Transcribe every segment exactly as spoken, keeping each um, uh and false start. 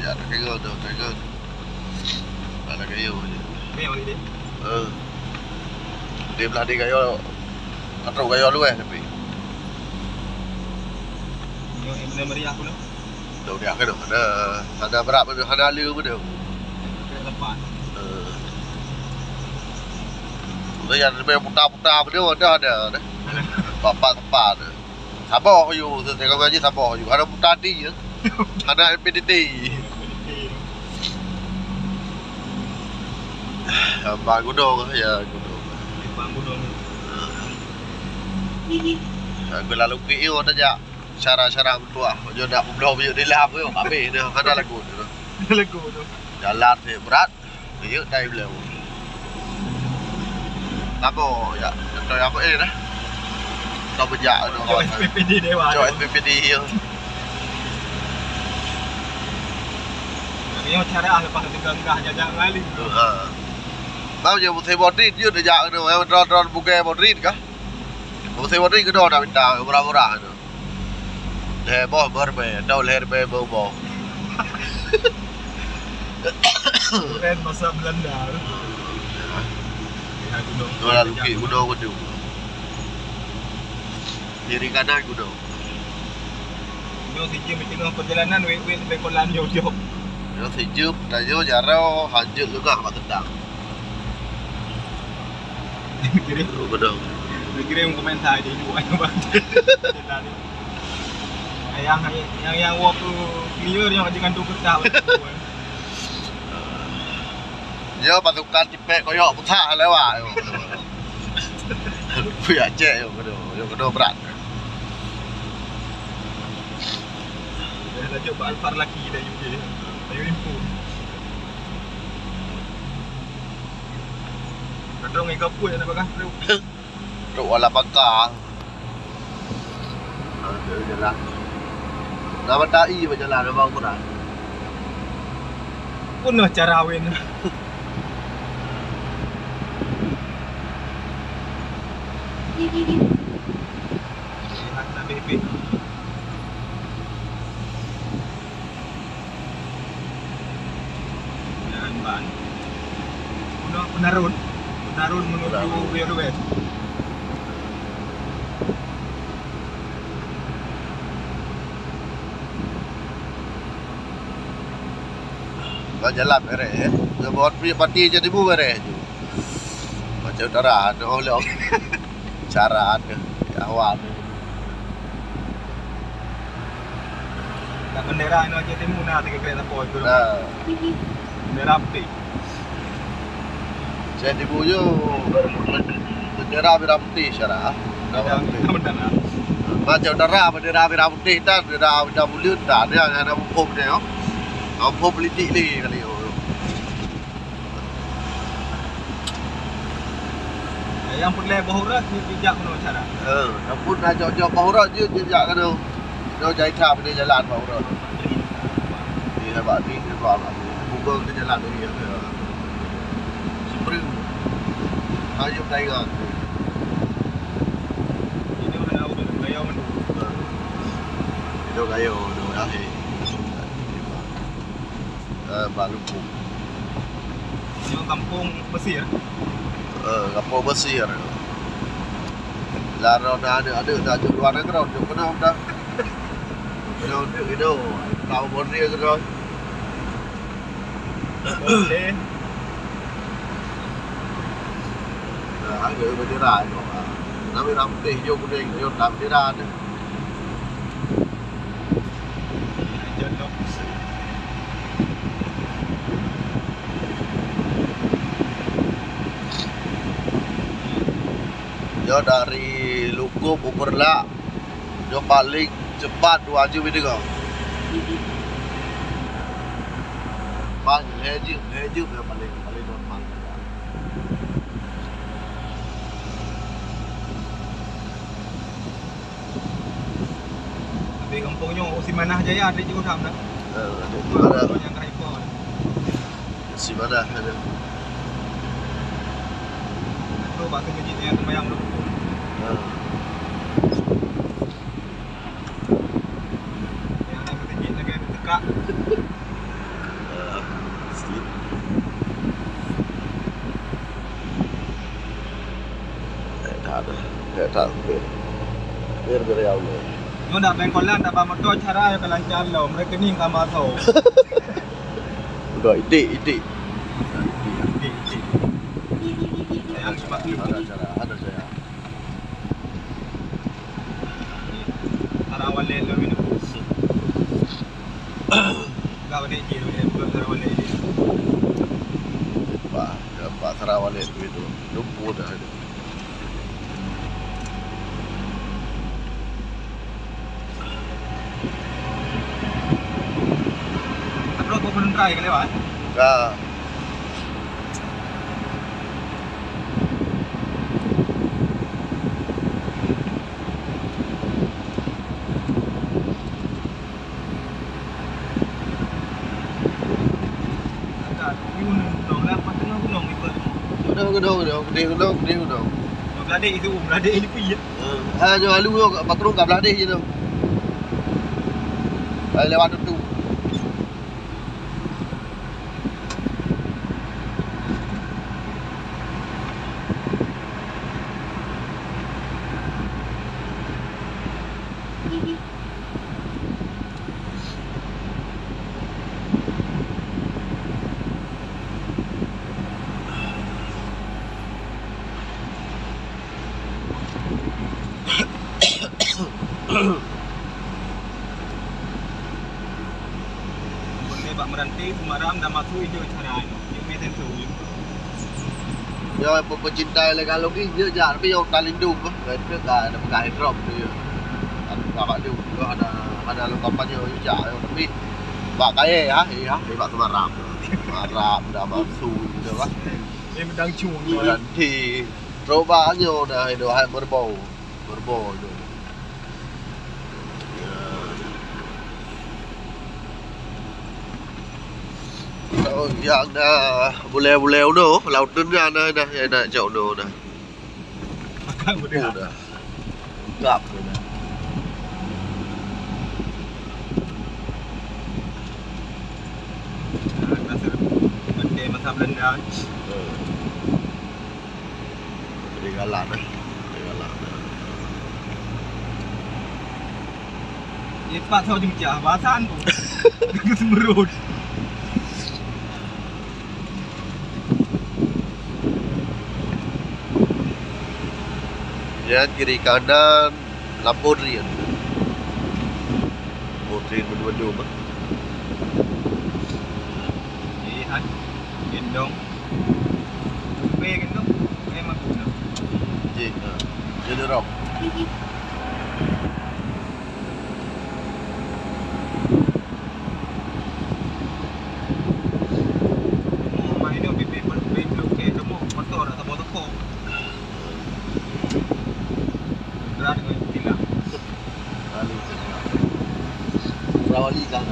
Ya, tak kira tu, tak kira. Tak ada kayu je. Ni awak ni. Eh. Dia belah dia kayu, atau kayu luar tapi. Nyoe yang benar meriah pula. Dah meriah ke tu? Ada, ada berat pun tu, ada alu pun tu. Kena lepas. Eh. Udah yang lebih putar-putar pun tu, ada, ada. Ada. Papak-papak tu. Saboh yu, tengok ngaji saboh yu. Hana puta ati ya. Hana M P T T. Bang gunong ya, gunong. Bang gunong. Aku lalu ke yu tajak. Syara-syara meutuah. Nyoe dak peubloe miyueb di lap tu. Habis dah hana lagu tu. Lagu tu. Jalan ni berat. Iya, tai beliau. Labo, ya. Contoh apa eh dah? Kau bejak tu. Cok S P P D Dewa. Cok S P P D, ya. Nyoe cara lepas tu gagah jajak ngali. Ha. Bang je musai bodit je dah jak tu. Yang drone-drone bukai bodit kah? Musai bodit ke dah minta murah-murah tu. Lhèe boh beureubèe, atau lhèe reubèe beuboh. Keren masa Belanda tu. Ya, gunong. Dua lalu ke gunong tu. Kiri kanan gunong. Nyoe sijeuem teungoh perjalanan wet-wet leubeh kolam nyoe jok. Nyoe sijeuem tanyoe jaroe hanjeuet leungah bak teudang. Kirim. Oh, betul. Kirim komentar di buat yang bagus. Yang yang yang waktu clear yang dengan tu kertas. Ya pasukan cipek koyok besar lewat. Kuyak cek yo kedo, yo kedo berat. Dah lanjut Pak Alfar laki dah U K. Ayo info. Kadang ngai kapui nak bagah tu. Trok wala baka. Ha, tu jalan. Nama tai berjalan abang kurang. Pun lah cara win. Lihat nak bebek. Jalan ban. Guna Penarun. Penarun menuju Penarun. Rio Duet. Ba jalan bereh, eh. Buat pati jadi bu bereh tu. Macam utara, ada oleh. Cara ada, ya, awak ada. Kat bendera inoe Aceh Timu na tiga kali lapor tu. Nah. Bendera putih. Aceh Timu je bendera merah putih syara. Merah putih. Bendera merah. Macam utara bendera merah putih dan bendera benda bulut dan dia ada hukum dia. Hukum politik ni kali tu. Nyang peureulèe boh urat jijak keunoe cara. Eh, tapi na jok-jok boh urat jeuet jijak keunoe. Nyoe jai that bak jalan boh urat. Di bak di, di bak di. Buka ke jalan ni. Sipri. Ayo taingat. Ini mana udah gaya mana? Itu gaya udah ya. Eh, bak lubong. Nyoe kampung Mesir. Eh, kampung Mesir. Lam droe na aneuk-aneuk na jeuet luwa nanggroe, jeuet keunoe dah. Keunoe untuk hidup. Tahu Bonri keunoe. Oke. Nah, ada bendera tu. Tapi dah putih, hijau, kuning, hijau, tak bendera ada. Nyoe dari Lukub u Peureulak, nyoe paling cepat dua jeuem meuteungoh. Paling lhèe jeuem, lhèe jeuem nyang paling, paling normal. Tapi gampông nyoe, Simanah Jaya, ada jeuet udam dah. Eh, ada jeuet udam. Nyang ka ipo. Simanah ada. Tu bak tu masjid yang sembahyang dulu. Eh. Yang ada masjid lagi dekat. Nyoe dak bengkolan, dak ba moto cara nyang ka lancar lom, rekening ka masuk. Udah, itik, itik. Itik, itik. Sayang sebab ni. Ada cara, ada cara. Cara wallet lom ini. Enggak, ini je, ini bukan cara wallet ini. Pak, ya, Pak, cara wallet itu. Lupa dah itu. Trok kok belum try kali, Wan? Ka. Udah, udah, udah, udah, udah, udah, udah. Udah, udah, udah. Udah, udah, udah. Ha, nyoe alu nyoe, patrong ka blah deh je tu. Hai lewat tu. Bak meurantée seumaram dan masui jeuet cara nyoe. Jeuet mé senso. Nyoe peucinta ilegal lagi jeuet jak, tapi nyoe ka lindung beh. Ka, ka, ka drop tu ya. Kan ka bak tu, tu ada, ada lom kampanye jeuet jak, tapi bak kayée ha, iya, bak seumaram. Seumaram dah masui tu kan. Dia medang cung. Meurantée. Coba nyoe dah, itu hai meureubo. Meureubo tu. Ya. Oh, nyang na bulée-bulée unoe, laôt nyan na, na, na, na, jak unoe na. Makan udah. Udah. Gap udah. Nah, rasa mati masa Belanda. Eh. Ketinggalan, eh. Ketinggalan, eh. Lipat saw jeuem cah, basan tu. Geuseumeurot. Ya, kiri kanan, lampôh drien. Lampôh drien mandum-mandum, eh. Eh, hai. Gendong. Bèe gendong. Bèe makna. Jih, ha. Jadi roh. Rumah ini bibit, bibit blok ke, rumah motor atau motor kok. Gerah dengan tilang. Lalu, Rawali kan.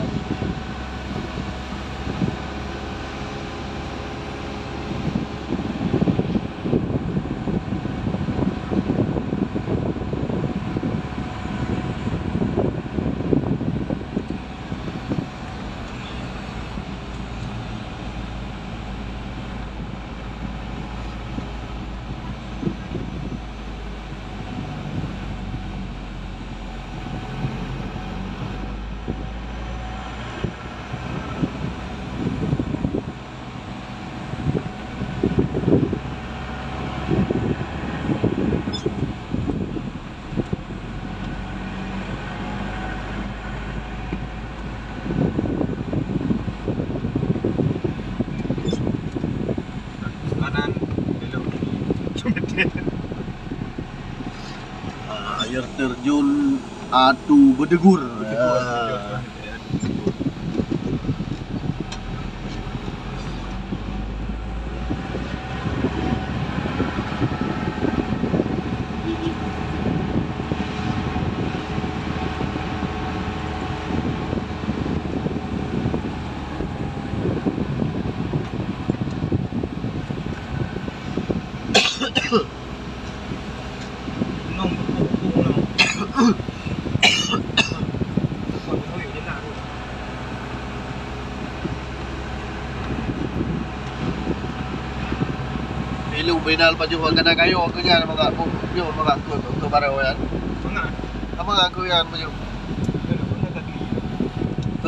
Kanan, belok kiri. Ah, air terjun Atu Bedegur. Bedegur, ya. Bedegur. Ilu binal pajoh keunan kayoe keu nyan, maka ku, nyoe maka ku, ku barô nyan. Manga? Apa ngaku nyan pajoh?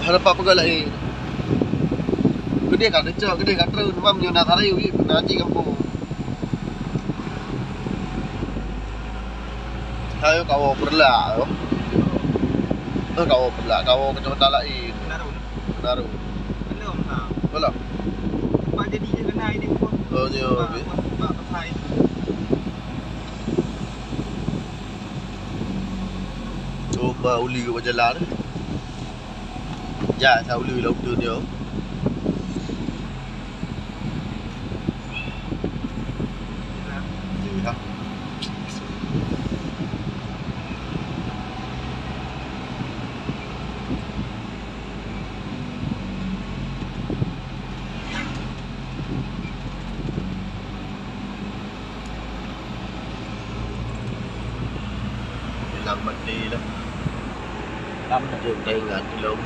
Hana pat peugah laén. Keudeh ka teucok, keudeh ka treun, mam nyoe na sarai, ui, na cit gampông. Hai, kawoe Peureulak, oh. Eh, kawoe Peureulak, kawoe keucamatan laén. Meunarung. Meunarung. Belum, ha. Belum. Pak jadi je kena ini pun. Oh, nyo, Pak, okey. Pak, Pak Pasai. Oh, ma uli ke jalan. Ya, sa uli laut tu nyo. Ya. Lam maté lah. Lam maté. Teuingat lom.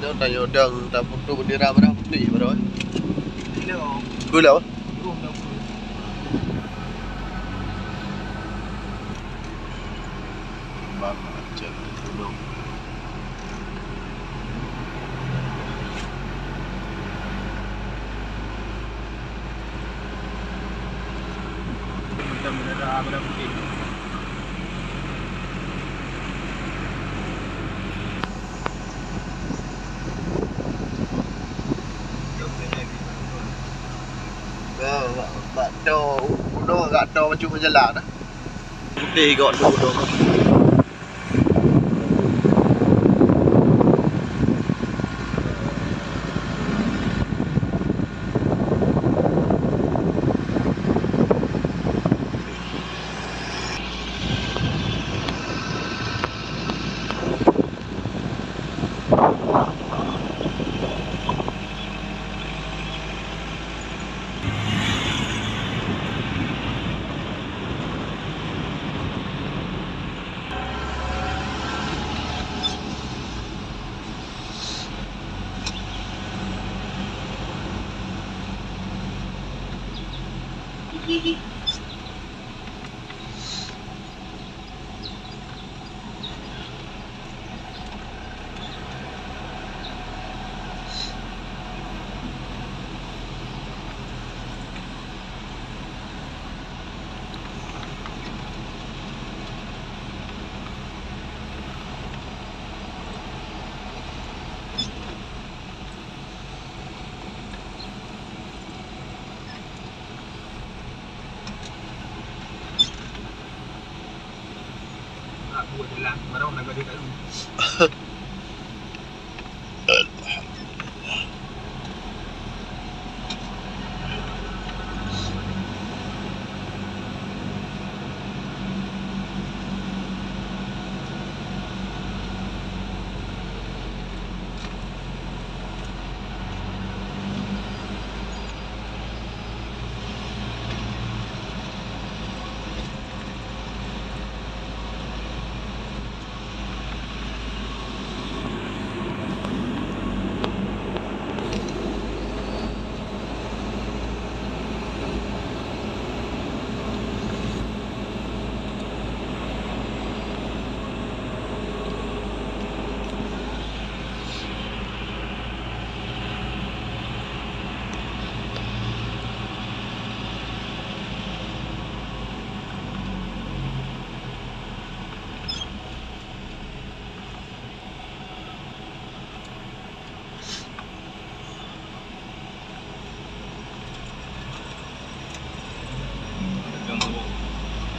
Nyoe tanyoe dang tapeutrok bendera merah putih baroe. Gula. Bang Aceh gunong. Macam bendera merah putih. Bak, bak, bak do, gunong agak do macam jalan, eh. Putih gok tu, tu.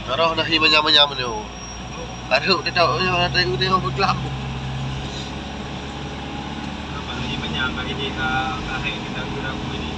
Roh na hi manyam-manyam nyoe. Areuek teutok nyoe na tayue tengok beuklap. Apa lagi banyak kali dia ka kahai kita guna ini.